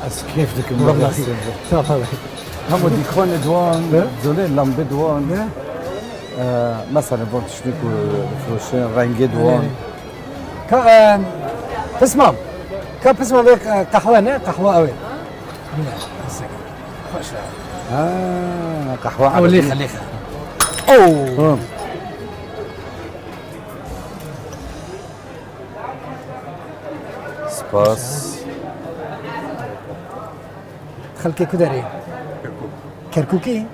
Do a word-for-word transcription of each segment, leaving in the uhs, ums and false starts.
Ez kêf dikim. Wellahî. Tamam. Hemû dîkanê di wan, He? Zolê lambê di wan. He? Ee, mesela van tiştê ku difiroşin, rengê di wan. He. Ka, e, pismam. Ka pisma vê, e, qehwe ne? Qehwe ew ê. Bine, kesek. Xweş e. Ha, qehwe Ew erebî. Lêxe, lêxe. Oh! Hı. Spas. Xelkê ku derê? Kerkûk. Kerkûkî?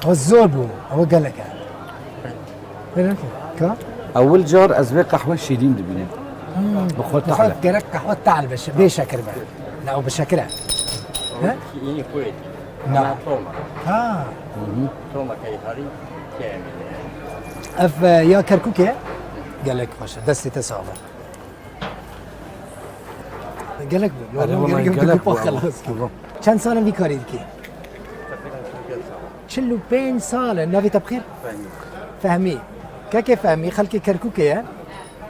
Ew zor bû. Ew gelek e. Gelek e. Ka? Ewil car ez vê qehwe şîrîn dibînim. Hmm. Bi xwe Bi xwe tahle. Gerek qehwe tahl be, bê şekir be. Ne, ew bi şekir e. He? Yeni kuvvet. Na. Ama toma. Ha. Hı hı. Toma keyharî kemî. Ev, e, ya Kerkûkê? Gelek xweş e. Destê te sax be. Gelek bû. Erê, normal wela gelek gelek bû, bû, xelas. Tamam. Çend sal in vî karî dikî? Çil û pênc sal in. Navê te bi xêr? Fehmî. Fehmî. Kekê Fehmî, xelkê Kerkûkê ye.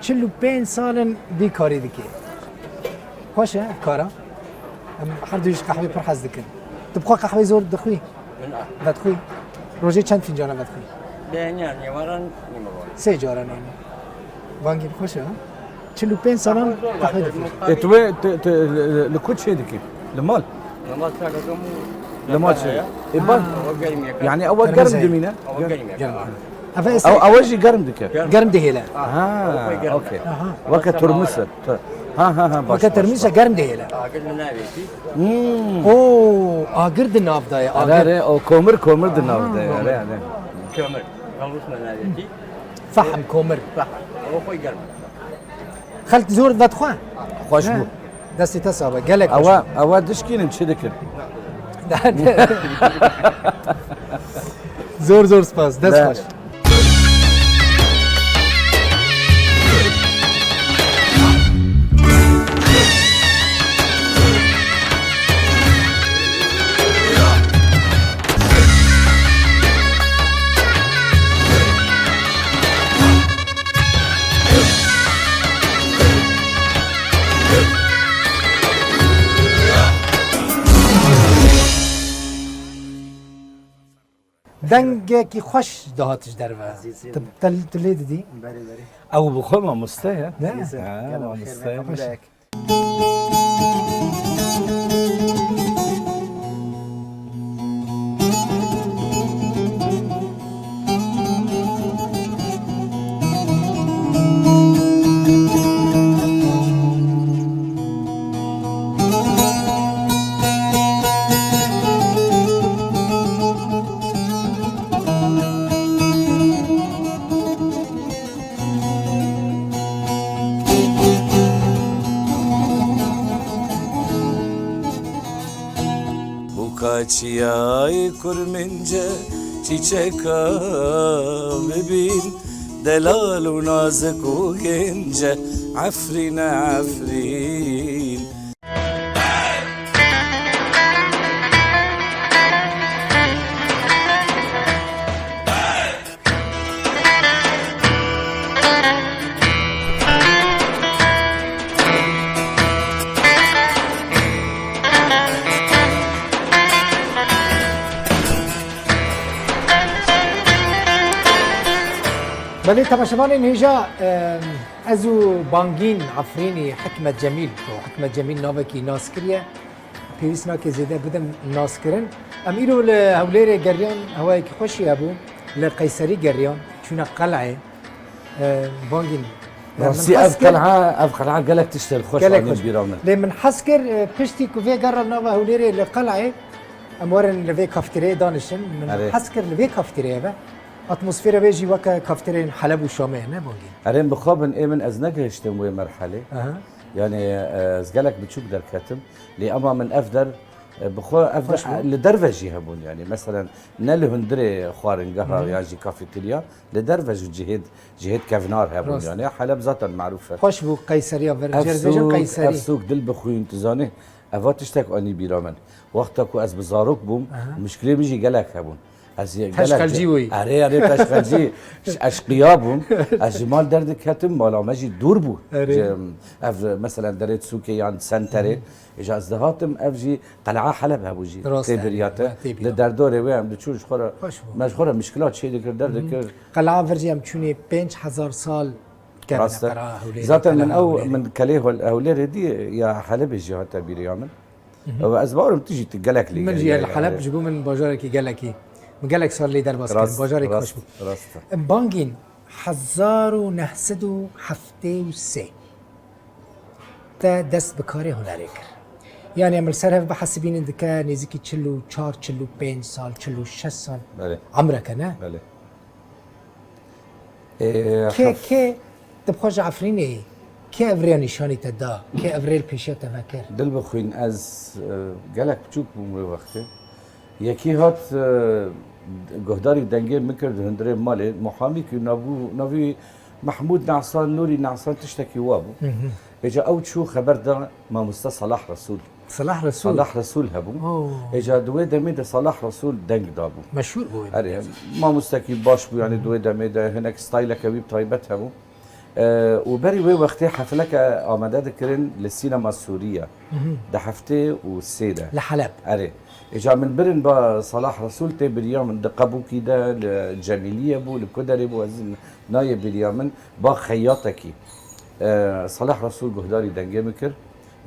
Çil û pênc sal in vî karî dikî. Xweş e ev kara. Em her du ji qehwê pir hez dikin. Tu bi xwe qehwê zor dixwî? Min a. Vedixwî? Rojê çend fincana vedixwî? Dênya nêvaran nîmron. Sê caran nîmron. Bangî xweş e, ha? Çil û pênc salan qehwê dixwî. Ê, tu wê, tu, tu, li, li ku çê dikî? Li mal? Li mal çaga dom û Li mal çê. Ê, bak. Ew germ yeke. Yani ew germ dimîne? Ew germ yeke. Germ. Ev ê Ew, ew jî germ dike. Germ. Germ dihêle. Ha, okey. Aha. Weke turmis e. Tu-, ha, ha, ha, baş, Weke baş, turmis e, baş. Germ dihêle. Agir li navê kî? Hmm. Oo, agir di nav de ye, Are, agir. Are, o komir, komir di nav de ye. Aha. Are, are. Kömür. Kalmış li navê kî? Fahm, komir. Fahm. O xwe germ. Xelk zor vedixwe? Xweş bû. He. Destê te sax be. Gelek xweş Ewa, bû. Ewa dişkînin çi dikin? Zor zor spas. Dest Ne? Xweş. Dengekî xweş dihat ji derve. Ezîzim. Tu, te, tu lê didî? Berê, berê. Ew bi xwe mamoste ye. Ne? Ezîzim, Ha, gel, mamoste xêr ye. Be. Bûka çiyayê kurmince çîçeka bibîn, delal û nazik û gênce, Efrîne, Efrîn. Belê temaşevanên hêja, em, ez û Bangîn Efrînî Hikmet Cemîl, ku Hikmet Cemîl navekî nas kiriye, pêwîst nake zêde bidim naskirin. Em îro li Hewlêrê geriyan, hewayekî xweşî hebû. Li Qeyserî geriyan, çûne qeleyê, e, Bangîn. Rastî, min ev hes kir qelha, ev qelha gelek tiştên xweş Gelek anîn xweş. Bîra min. Lê min hes kir, e, piştî ku vê gera nava Hewlêrê li qeleyê, em werin li vê kafteriyê danişin. Min Erê. Hes kir li vê kafteriyê be. Atmosfera vê jî weke kafteriyên Heleb û Şamê ne Bangîn. Erê, min bixwe bin, ê min ez negihiştim wê merhelê. Aha. Yani, e, ez gelek biçûk derketim. Lê ema min ev der, e, bi xwe ev der Xweş bû. Li derve jî hebûn yani. Meselen, ne li hundirê xwaringeha Hı hı. yan jî kafeterya, li derve jî cihêd, cihêd kevnar hebûn Rast. yani. Heleb zaten marûf e. Xweş bû Qeyseriya vir. Ev Cêr dibêjin sûk, Qeyserî. Ev sûk dil bixwîn, tu zanî, eva tiştek anî bîra min. Wexta ku ez bi zarok bûm, Aha. muşkilê min jî gelek hebûn. Ez yê gelek Teşqelcî wî. Erê, erê, teşqelcî. Eşqiya bûm. Ez ji mal derdiketim, mala me jî dûr bû. Erê. Ji, ev, meselen, derê Sûkê yan Senterê, îja ez dihatim, ev jî Qel'a Heleb hebû jî. Rast e, tê biriyate. Ha, tê bira. Li derdorê wê em diçûn ji xwe re, Xweş bû. Me ji xwe re mişkila çê dikir, derdikir. Qel'a vir jî em çûnê pênc hezar sal kevine Rast e. Qel'a Hewlêrê, Zaten Qel'a min ew, Hewlêrê. Min kelê Hol-, Hewlêrê dî ya Helebê jî hate bîriya min. Ew ez bawerim tu jî tu gelek lê Min gel-, jî ya, li Heleb ya. Ji bo min bajareke gelekî, min gelek sal lê derbas kirin, Rast, bajarek rast, xweş bû. Rast e. Bangîn, hezar û neh sed û heftê û sê te dest bi karê hunerê kir. Yani em li ser hev bihesibînin dike nêzîkî çil û çar, çil û pênc sal, çil û şeş sal Belê. Emreke ne? Belê. Ê, Kê, hef- kê di bi xwe ji Efrînê, kê ev rêya nîşanî te da, kê ev rê li pêşiya te vekir? Dil bixwîn, ez, e, gelek biçûk bûm wê wextê. Yekî hat, e, guhdarî dengê min kir di hundirê malê, muhamî ku navû-, navî Mehmûd Nesan, Nûrî Nesan tiştekî wa bû. Hı hı. Êca ew çû xeber da mamoste Salah Resûl. Salah Resûl. Salah Resûl hebû. Oo. Êca di wê demê de Salah Resûl deng dabû. Meşhûr bû wê Erê, demê. Mamostekî baş bû, yani di wê demê de hinek stayleke wî bi taybet hebû. Ee, û berî wê wextê hefleke amade dikirin li Sînema Sûriye. Hı hı. Di heftê û sê de. Li Heleb. Erê. Êca min birin ba Salah Resûl tê biriya min di Qebûkî de, li Cemîliyê bû, li ku derê bû, ez nayê biriya min. Ba xeyatekî. Ee, Salah Resûl guhdarî dengê min kir.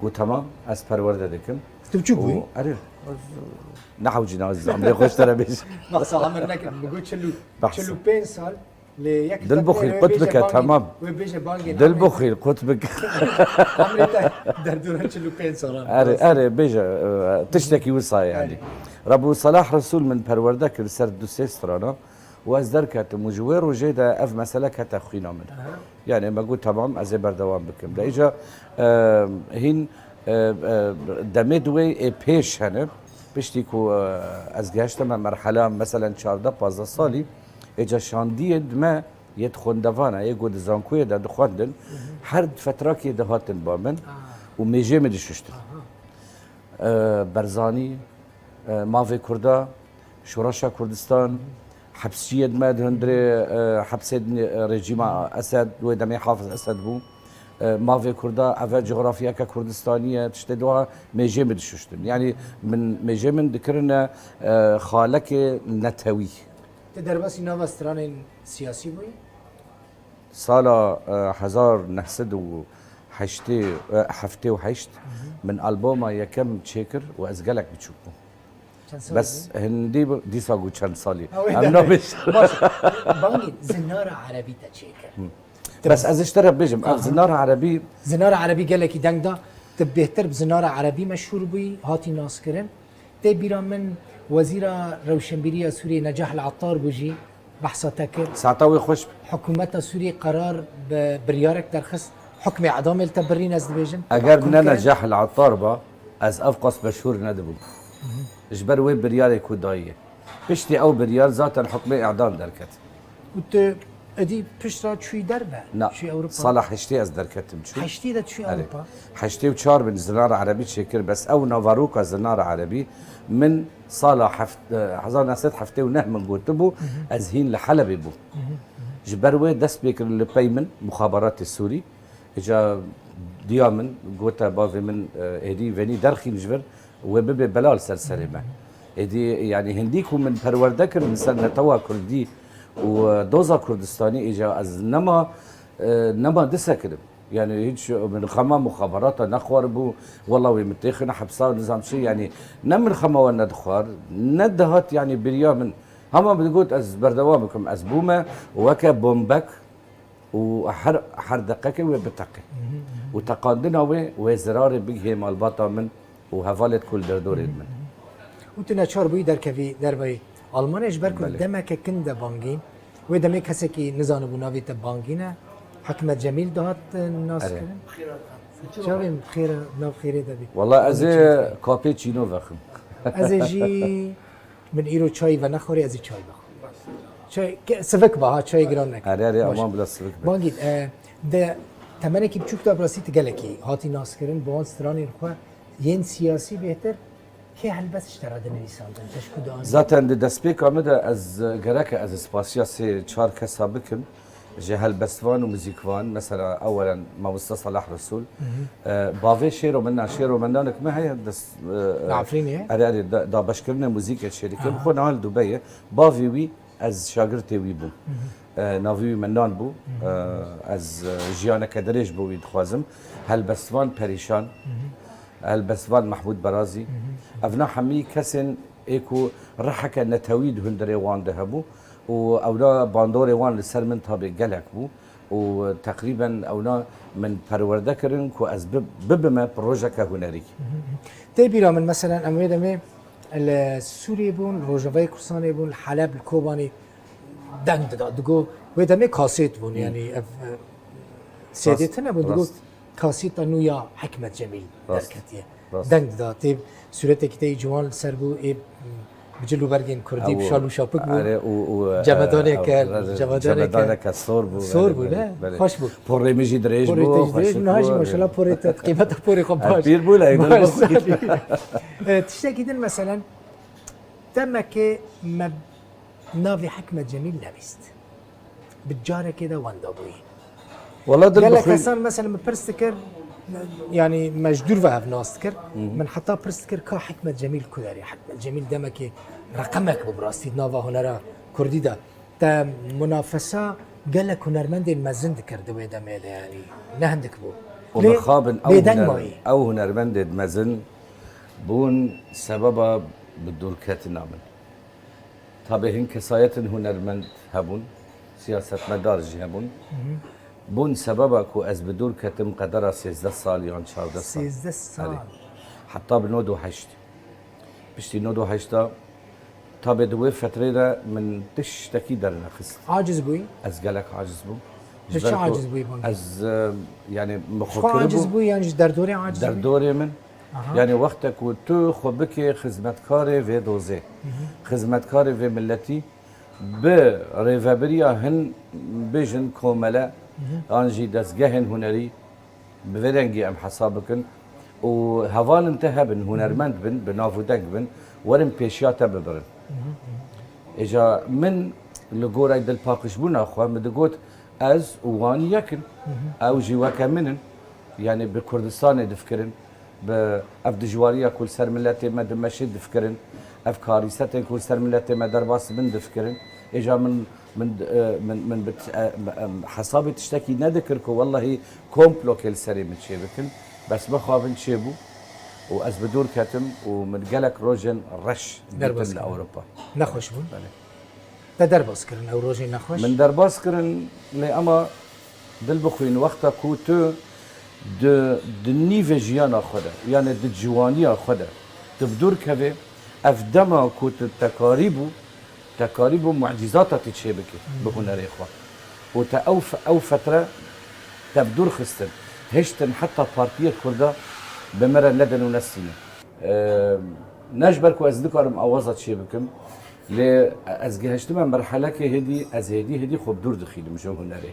Got, "Temam, ez perwerde dikim." Tu biçûk bûyî? Û, erê, ez nehewcîna ez emrê xwe ji te re bêjim. Behsa emir nekin, min got çil û, Behsa. çil û pênc sal, lê yek Dil bixwî, wê qut bêje bike, bangî, temam. Wê bêje bangî, Dil emrê, bixwî, qut bike. Emrê te derdora çil û pênc salan. Erê, erê, bêje, e, tiştekî wisa yani. Erê. Rebû Salah Resûl min perwerde kir ser du sê strana. Û ez derketim û ji wê rojê de ev mesele kete xwîna min. Aha. Yani me got, "Temam, ez ê berdewam bikim." De îca, e, hîn, e, e, demê di wê ê pêş hene. Piştî ku, e, ez gehiştime merhela, meselen çardeh pazdeh salî, êca şandiyê di me yê di xwendevana, yê ku di zankoyê de dixwendin, Hı hı. her di fetrakê de hatin ba min Ah. û mêjê min dişuştin. Aha. E, Berzanî, e, Mavê Kurda, Şoreşa Kurdistan, hepsçiyê di me di hundirê, e, hepsê di, e, rejîma Esed, wê demê Hafiz Esed bû. E, Mavê Kurda, eve cografyeke Kurdistanî ye, tiştê doha mêjê min dişuştin. Yani min, mêjê min dikirine, e, xalekê netewî. Te derbasî nava stranên siyasî bûyî? Sala, e, hezar neh sed û heştê, e, heftê û heşt Hı hı. min alboma yekem çêkir û ez gelek biçûk bûm. Çend salî Bes bû? hindî bi-, dîsa ku çend salî. Ha, wê Em demê. nabêjin. Baş, bangî zinara erebî te çêkir. Hı. Te Bes bi- ez ji te re bêjim, ev Aha. zinara erebî Zinara erebî gelekî deng da, tu bêhtir bi zinara erebî meşhûr bûyî, hatî naskirin. Tê bîra min Wezîra Rewşenbîriya Sûriyê Necah El Attar bû jî behsa te kir. Saeta wê xweş be. Hikûmeta Sûriyê qerar bi biryarek derxist. Hukmê edamê li te birîn ez dibêjim. Eger Mahkûm ne kirin. Necah El Attar ba, ez ev qas meşhûr nedibûm. Ji ber wê biryarê ku daye. Piştî ew biryar zaten hukmê edam derket. Û tu êdî pişt re çûyî derve? Na, Çûyî Ewropa? sala heştê ez derketim çû. Heştê de çûyî Erê. Ewropa? Heştê û çar min zinara erebî çêkir, bes ew navaroka zinara erebî min sala heft-, e, hezar neh sed heftê û neh min gotibû, Hı hı. ez hîn li Helebê bûm. Hı hı, hı hı. Ji ber wê dest pê kirin li pey min, muxabaratê Sûrî. Îca diya min gote bavê min, e, êdî venî derxîn ji vir, wê bibe bela li ser serê me. Êdî, yani hindî ku min perwerde kir, min ser netewa Kurdî û, e, doza Kurdistanî, îca ez nema, e, nema disekirim. Yani hiç min xema muxabarata nexwaribû, wela wê min têxine hepsa, nizam çi, yani ne min xema we nedixwar, ne dihat, yani biriya min. Hema min digot ez berdewam bikim, ez bûme weke bombek, û her, her deqekê wê biteqe. Hı hı, hı hı. Û teqandina wê, wê zirarê bigihê malbata min û hevalêt ku li derdorê min. Hı hı, hı hı. Û tu neçar bûyî derkevî derveyî Almanyayê, ji ber ku Belê. demeke kin de bangîn, wê demê kesekî nizanibû navê te bangîn e, Hikmet Cemîl dihat, e, nas Erê. kirin. Çavên xêr e, nav xêrê de bî. Wala ez ê Bangî çêdikirin. kapê çîno vexim. Ez ê jî Min îro çayî venexwarî, ez ê çay vexwim. Çay, ke-, sivik be ha, çayê giran neke. Erê, erê, Baş. aman bila sivik be. Bangîn, e, de temenekî biçûk de bi rastî tu gelekî hatî naskirin, bi wan stranên xwe yên siyasî bêhtir, Kê helbest ji te re dinivîsandin? Te ji ku dianî? Zaten di destpêka min de ez gereke ez spasiya sê çar kesa bikim. Ji helbestvan û muzîkvan, mesela ewelen mamoste Salah Resul, e, bavê şêro min, şêro min nanik me heye, dest, e, Li Efrînê ye? Erê, erê, da- dabeşkirine muzîkê çê dikim. Xwe niha li Dubeyê. Bavê wî ez şagirtê wî bûm. E, navê wî Mennan bû. E, ez, e, jiyaneke dirêj bo wî dixwazim. Helbestvan Perîşan, helbestvan Mehmûd Berazî. Evna hemî kesên ê ku riheke netewî di hundirê wan de hebû û ewna bandorê wan li ser min tabê gelek bû û teqrîben ewna min perwerde kirin ku ez bi- bibime projeke hunerî. Tê bîra min, meselen, em wê demê li Sûriyê bûn, li Rojavayê Kurdistanê bûn, li Heleb, li Kobanê deng dida. Digo, wê demê kasêt bûn, yanî ev, e, C D tune bûn, digo, Rast. Kasêta nû ya Hikmet Cemîl Rast. Derketiye. Rast. Deng dida. Tê sûretekî te yî ciwan li ser bû, ê bi cil û bergên kurdî, bi şal û şapik bû. Erê, û, û, e, Cemedaneke, e, cemedaneke cemedaneke sor bû. sor Belê, bû, belê, ne? belê. Xweş bû. Porê min jî dirêj Porê bû. te jî dirêj bû, niha jî maşallah porê te, qîmeta porê xwe Ez baş. pîr bû, lê Baş. baş. E, tiştekî din, meselen, demekê me navê Hikmet Cemîl nebîst. Bi carekê de wenda bûyî. Wala dil Gelek bixwîn. Kesan, mesela, min pirs dikir, yani me ji dûr ve hev nas dikir. Min heta pirs dikir ka Hikmet Cemîl ku derê. Hikmet Cemîl demekê reqemek bû bi rastî di nava hunera kurdî de. Te munafesa gelek hunermendên mezin dikir di wê demê de, yani ne hindik bû. Û Lê bixabin ew bêdeng huner-, mayî. Ew hunermendên mezin bûn sebeba bi dûrketina min. Tabê hin kesayetin hunermend hebûn, siyasetmedar jî hebûn. Bûn sebeba ku ez bi dûr ketim qedera sêzdeh sal yan çardeh sal. Sêzdeh sal. Erê. Heta bi nod û heşt. Piştî nod û heşta, tabê di wê fetrê de min tiştekî dernexist. Aciz bûyî? Ez gelek aciz bûm. Ji çi ber ku aciz bûyî bangî? Ez, e, yani, min Ji xwe xwe aciz kiribû bûyî yan ji derdorê aciz bûyî? Derdorê min. Aha. Yani, wextek ku tu xwe bikê xizmetkarê vê dozê, xizmetkarê vê milletî, bi rêvebiriya hin, bêjin, komele, an jî dezgehên hunerî, bi vê rengî em hesab bikin û hevalên te hebin, hunermend bin, bi nav û deng bin, werin pêşiya te bibirin. Îca min li gorî dilpaqijbûna xwe, min digot, ez û wan yek in. Ew jî weke min in. Yani bi Kurdistanê difikirin, bi ev dijwariya ku li ser miletê me dimeşê difikirin, ev karîsetên ku li ser miletê me derbas dibin difikirin. Îca min, min, e, min, min bi t-, e, em, hesabê tiştekî nedikir ku wellahî komplokê li serê min çêbikin. Bes mixabin çêbû û ez bi dûr ketim û min gelek rojên reş Derbas dîtin li kirin. Ewropa. Nexweş bûn? Belê. Te derbas kirin ew rojên nexweş? Min derbas kirin, lê ema dil bixwîn, wexta ku tu di, di nîvê jiyana xwe de, yani di ciwaniya xwe de, tu bi dûr kevê, ev dema ku tu te karîbû, te karîbû mucîzata tu çêbikî bi hunerê xwe. Û te ew fe-, ew fetre te bi dûr xistin, hiştin heta partiyê Kurda bi me re nedin û nestînin. Eee, ne ji ber ku ez nikarim awaza çêbikim, lê ez gihiştime merhelekê hêdî, ez hêdî hêdî xwe bi dûr dixînim ji hunerê.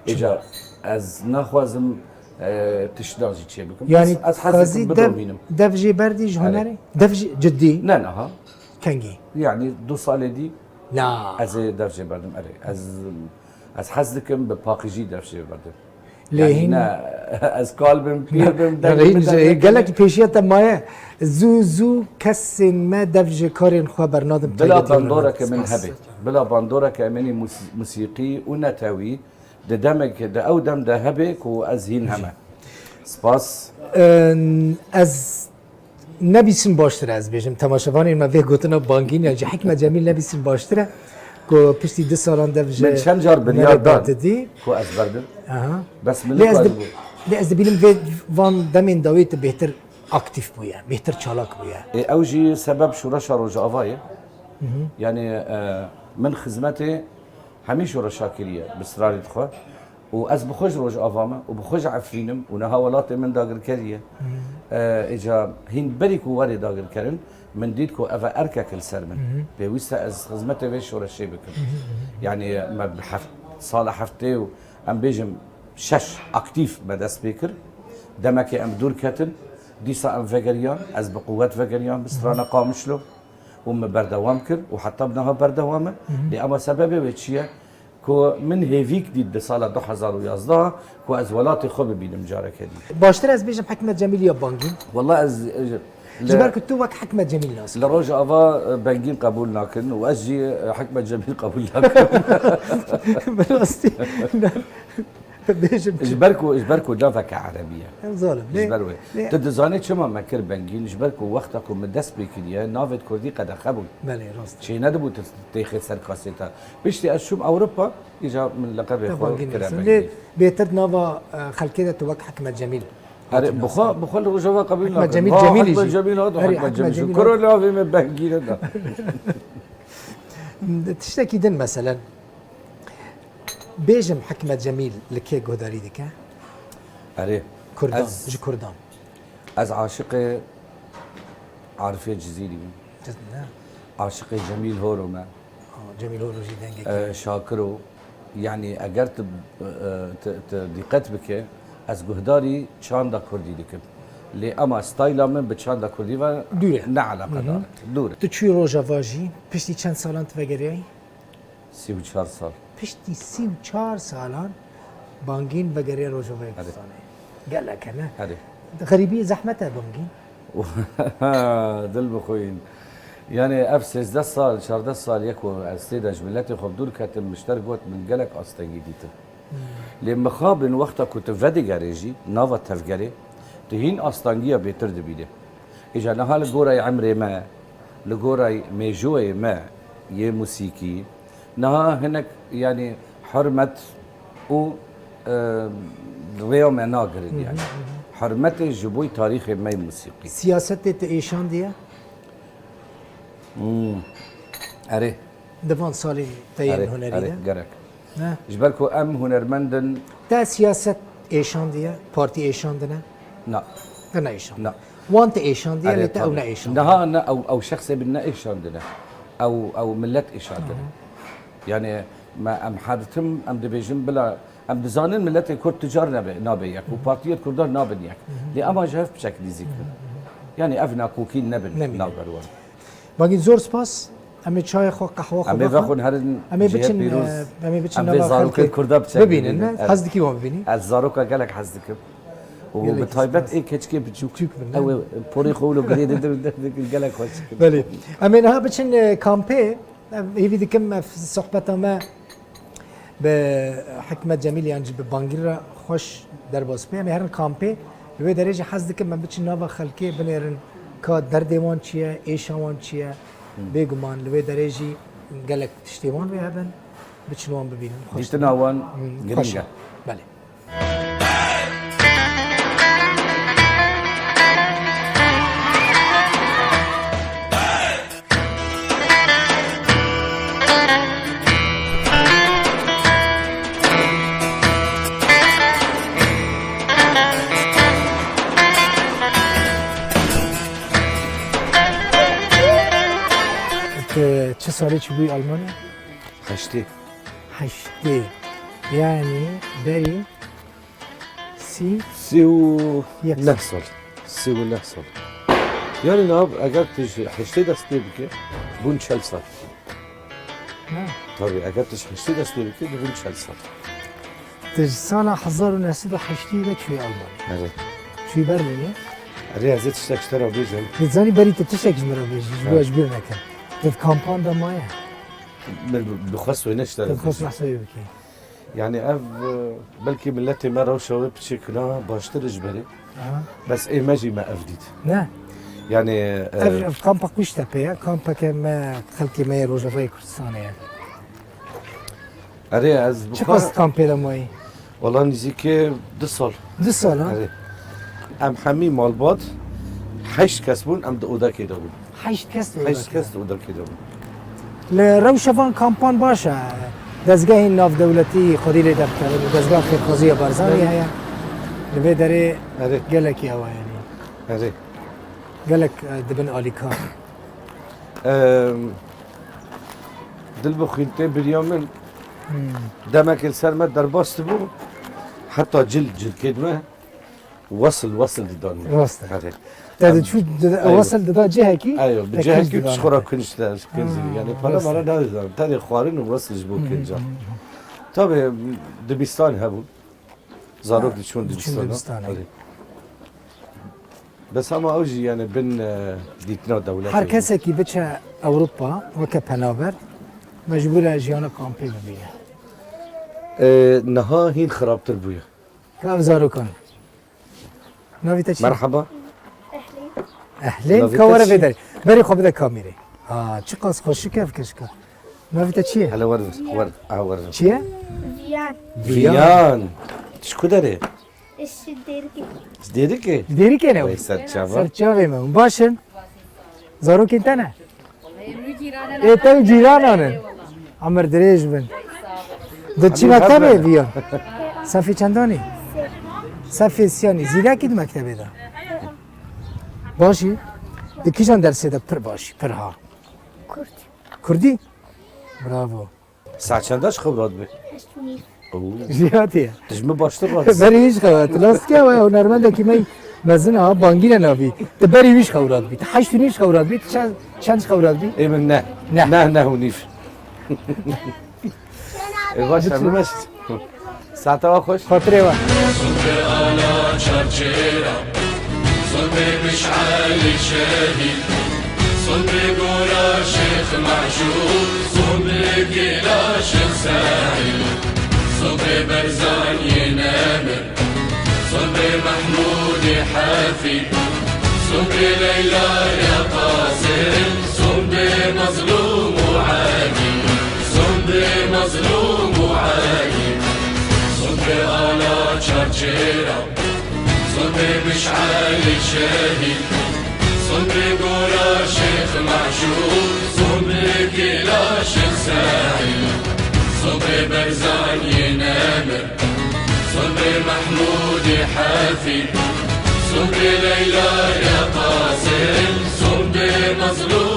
Îca ez naxwazim, eee, tiştan jî çêbikim. Yani Ez, ez hez xwezî dikim dev, bidomînim. Dev jê berdî ji hunerê? Dev jê ciddî? Ne niha. Kengî? Yani du salê dî Na. Ez ê dev jê berdim, erê. Ez, ez hez dikim bi paqijî dev jê berdim. Lê Yani hîn- ne, ez kal bim, pîr bim, deng Rehîn bim, ji deng bim. gelek pêşiya te maye. Zû zû kesên me dev ji karên xwe bernadin. Bila taybetî bandoreke Mehmet. min Spas. Hebe. Bila bandoreke min musî-, musîqî û netewî di demek, di ew dem de hebe ku ez hîn heme. Spas. Em, ez nebîsim baştir e, ez bêjim. Temaşevanên me vê gotina bangîn ya ji Hikmet Cemîl nebîsim baştir e. Ku piştî du salan dev ji Min çend car me biryar re dan didî. Ku ez berdim. Aha. Bes min Lê ez, nikar di, bû. lê ez dibînim vê van demên dawî tu bêhtir aktif bûye, bêhtir çalak bûye. E, ew jî sebeb şoreşa Rojava ye. Yani, e, min xizmetê hemî şoreşa kiriye bi sirarê xwe. Û ez bi xwe ji Rojava me û bi xwe ji Efrîn im û niha welatê min dagirkerî ye. E, îca hîn berî ku werê dagirkerin, min dît ku ev e erkek li ser min. Pêwîst e ez xizmetê vê şoreşê bikim. Yani me bi heft-, sala heftê û em bêjim şeş aktîf me dest pê kir. Demekê em dûr ketin. Dîsa em vegeriyan, ez bi quwet vegeriyan bi strana Qamişlo û min berdewam kir û heta bi niha berdewam im. Lê ema sebebê wê çi ye? Ku min hêvîk dît di sala du hezar û yazdeh ku ez welatê xwe bibînim careke dî. Baştir ez bêjim Hikmet Cemîl ya Bangîn? Wela ez, e, Ji ber ku tu wek Hikmet Cemîl nas. Li Rojava, e, Bengîn qebûl nakin û ez jî, e, Hikmet Cemîl qebûl nakim. Bi rastî. Bêjim Ji ber ku, ji ber ku naveke erebî ye. Zalim. Ji ber wê. Tu dizanî çima me kir Bengîn? Ji ber ku wexta ku min dest pê kiriye, navê kurdî qedexe bûn. Belê, rast. Çênedibû tu têxê ser kasêta. Piştî ez çûm Ewropa, îca min leqebê xwe kire Bengîn. Lê bêtir nava, e, xelkê de tu wek Hikmet Cemîl. Erê, bi xwe, bi xwe li Rojava qebûl nakin. Hikmet Cemîl, Cemîlî jî. Hikmet Cemîl hat, Hikmet Cemîl jî. Kuro navê min Bengîn e da. Tiştekî din meselen. Bêjim Hikmet Cemîl li kê guhdarî dike? Erê. Kurdan, ji Kurdan. Ez aşiqê Arifê Cizîrî bûm. Aşiqê Cemîl Horo me. Cemîl Horo jî dengekî. E, Şakiro. Yanî eger tu, e, tu, tu dîqet bike, ez guhdarî çanda kurdî dikim. Lê ema stayla min bi çanda kurdî ve ne eleqedar e. Dûr e. Tu çûyî Rojava jî, piştî çend salan tu vegeriyayî? Sî û çar sal. Piştî sî û çar salan Bangîn vegeriya Rojavayê Kurdistanê. Gelek e, ne? Erê. Xerîbî zehmet e Bangîn. Dil bixwîn. Yani ev sêzdeh sal, çardeh sal ye ku ez tê de ji miletê xwe bi dûr ketim, min ji te re got min gelek astengî dîtin. Lê mixabin wexta ku tu vedigerê jî, nava tevgerê, tu hîn astangiya bêtir dibînî. Îca niha li gorayê emrê me, li gorayê mêjoyê me yê musîkî, niha hinek, yanî, hurmet û, e, rêya me nagirin, yanî. Hurmetê ji bo tarîxê me yê musîkî. Siyasetê te êşandiye? Hmm. Erê. Di van salên te yên hunerî de? Erê, gerek. Ne? Ji ber ku em hunermend in. Te siyaset êşandiye, partî êşandine? Na. Te neêşandiye. Na. Wan te êşandiye, lê te ew neêşandiye. Niha ne ew, ew şexsê min neêşandine. Ew, ew millet êşandine. Yanî me, em her tim, em dibêjin bila, em dizanin miletê Kurd tu car nebe, nabe yek û partiyê Kurdan nabin yek. Lê ema ji hev piçek nîzîk bin. Yanî ev nakokîn nebin navber wan. Bangîn, zor spas. Em ê çayê xwe, qehwa xwe vexwin. Em ê vexwin, herin cihê pîroz. Em ê biçin, e, em ê biçin nava xelkê. Em vê zarokên Kurda biçe bibînin, ne? Hez dikî wan bibînî? Ez zaroka gelek hez dikim. Û bi taybet ê keçikê biçûk. Biçûk bin, ne? Ew ê porê xwe wilo girê didin, gelek xweş dikin. Belê. Em ê niha biçin, e, kampê. Ev, hêvî dikim ev sohbeta me bi Hikmet Cemîl yan jî bi Bangîr re xweş derbas bê. Em ê herin kampê. Li wê derê jî hez dikim em biçin nava xelkê binêrin ka derdê wan çi ye, êşa wan çi ye. Bêguman li wê derê jî gelek tiştê wan wê hebin, biçin wan bibînin. Xweş dîtina wan girîng e. Belê. Tu çi salê çûbûyî Almanya? Heştê. Heştê. Yanî berî sî, sî û neh sal. Sî û neh sal. Yanî nav, eger tu ji heştê dest pê bike, bûn çel sal. Ha. Tabii, eger tu ji heştê dest pê bike, dibûn çel sal. Tu ji sala hezar û neh sed û heştê ve çûyî Almanya. Evet. Çûyî Berlînê? Erê, ez ê tiştek ji te re bêjim. Dizanî berî tu tiştek ji min re bêjî, ji bo ez ji bîr nekim. Tu di kampan de maye? Min bi-, bi xwe soyne ji te re bêjim. Tu bi xwe behsa wê bikî. Yani ev, e, belkî miletê me rewşa wê piçê kina baştir ji berê. Aha. Bes ê me jî me ev dît. Ne? Yani, e, ev, ev kampa Kuştepe ye. Kampeke me, xelkê me yê Rojavayê Kurdistanê ye. Erê, ez bi xwe... Çiqas kampê de mayî? Wala nîzîkê du sal. Du sal, ha? Erê. Em hemî malbat heşt kes bûn, em di odekê de bûn. Heşt kes di odekê de. Heşt kes di odekê de bûn. Li rewşa van kampan baş e. Dezgehên navdewletî xwedî lê derdikevin û dezgeha xêrxwaziya Barzanî heye. Li vê derê gelekî ew e, yanî. Erê. Gelek, e, dibin alîkar. Em, Dilbixwîn tê biriya min. Hmm. Demekê li ser me derbas dibû. Heta cil, cilkê me. Wesil, wesil didan. Wesil. Erê. Te diçû, wesil dida cihekî, eyo, bi cihekî ji xwe re kinc de, kinc zî. Ha, yani para mara nadidan. Tenê xwarin û wesil ji bo kinca. Tabii dibistan hebû. Zarok diçûn dibistana. Diçûn dibistana. Erê. Bes ama ew jî yani bin, e, dîtina dewletê. Her kesekî biçe Ewropa weke penaber, mecbûr e jiyana kampê bibîne. E, niha hîn xirabtir bûye. Ka ev zarokan. Navê te çi? Merhaba. Ehlên. Ehlên, ka were vê derê. Berê xwe bide kamîrê. Ha, çiqas xweşik e ev keşka. Navê te çi ye? Hele wer vir, wer, a wer vir. Çi ye? Viyan. Viyan. Ji ku derê? Ji Dêrikê. Ji Dêrikê? Ji Dêrikê ne? Wey ser çava. Ser çavê me. Baş in? Zarokên te ne? Ê te û cîranan in. Emir dirêj bin. Di çi mektebê viyan? Sefê çendanî? Sefê siyanî. Zîrekî di mektebê de. Başî? Di kîjan dersê de pir başî, pir ha? Kurd. Kurdî? Bravo. Saet çenda ji xew radibî? Heşt û nîv. Oo. Jiyatî ye. Tu ji min baştir radibî. Berî wî ji xew, tu lastike we hunermendekî me mezin a, bangîne navî. Tu berî wî ji xew radibî. Tu heşt û nîv ji xew radibî. Tu çend, çend ji xew radibî? Ê min ne. Ne. Ne, neh û nîv. Ê baş e, bimeş. Saeta we xweş. Xatirê we. Sobe ala çarçêra, sobe miş'alê şehîd, sobe gora Şêx Meşûr, sobe kêla Şêx Seîd, sobe Berzaniyê nemir, sobe Mehmûdê Hefîd, sobe Leyla ya Qasim, sobe Mezlûm û Elî. Sobe Mezlûm û Elî, sobe ala çarçêra, sobe miş'alê şehîd, sobe gora Şêx Meşûr, sobe kêla Şêx Seîd, sobe Berzaniyê nemir, sobe Mehmûdê Hefîd, sobe Leyla ya Qasim, sobe Mezlûm